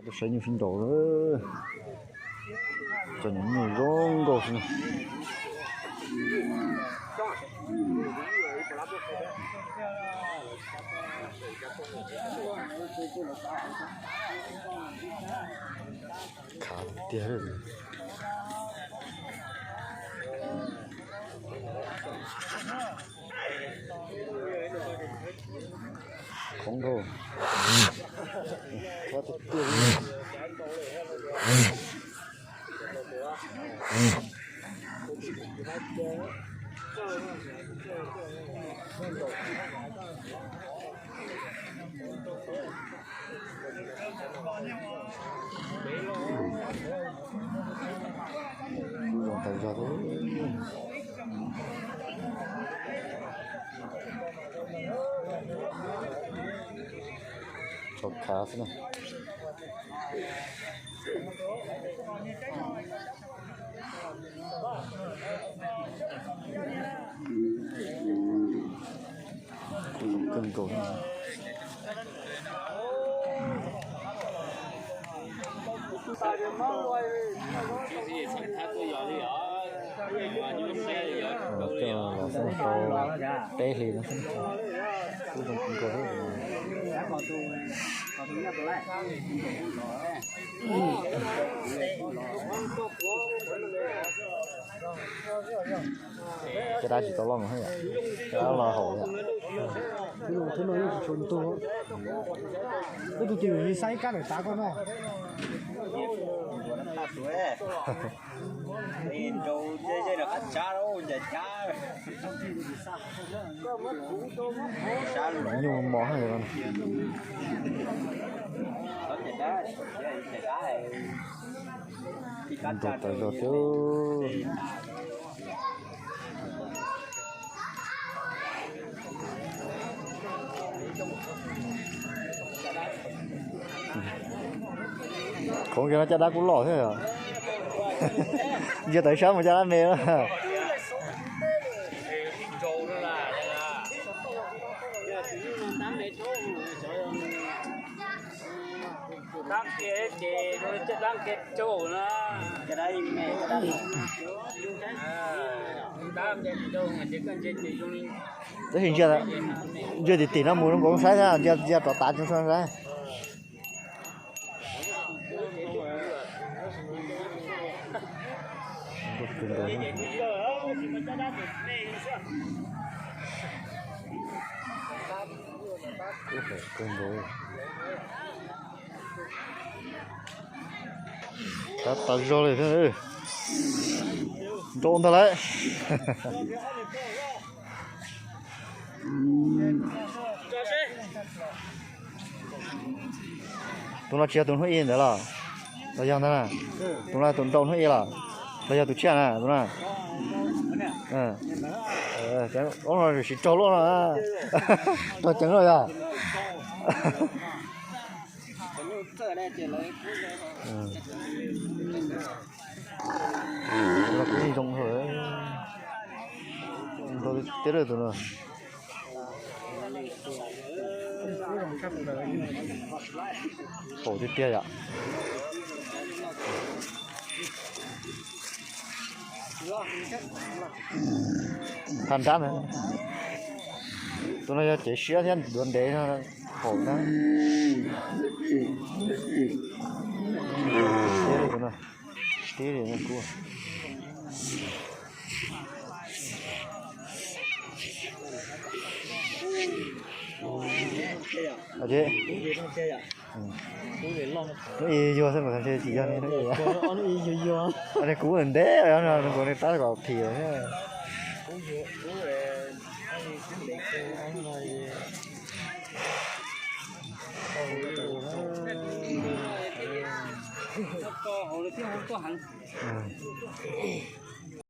Saib nyuj sib nraus, cov nyuj zoo nkauj xwb na. Khav tiag tiag. Khoob dhau. Khav tiag tiag. Kuv zoo tas zog thiab. Tso khav xwb na. Kawg nkaus. Coj los xwb tau peb hlis no xwb. Kuj zoo kawg nkaus thiab. Caj dab tsis tau loj mus thiab yom, caj dab los haum yom. Tus no yeej tsis tshua ntug. Koj tus twg yuav saib kab daim tav koj no. Nyuj mos no. Nrau tas zog thiab. Qhov no caj dab kuj loj thiab. Ntsia tawm sab mus caj dab me na. Tab sis ntsia, ntsia tim tim no mus zoo nkaus saib thiab, ntsia rov tav tso saib. Tab tas zog li thiab. Nrau ntag lauj. Tus no tsis yog tus hnub ib ntawd los? Los yog ntag na. Tus no tus nrau hnub ib los? Los yog tus tsiaj na tus no? Ob no siv raug luaj no. Raug ceev luaj yog. Zoo, zoo tiag tus no. Haum tiag tiag yom. Tha nrab na. Tus no yog cev siab thiab ntuav ntev no, haum na. Siab li tus no. Tib li no kuv. Hnub ib yuag xwb mas ntshe tsis yog ne. Hnub ib yuag, kuv ntev no nkaus ne tab kom phim thiab.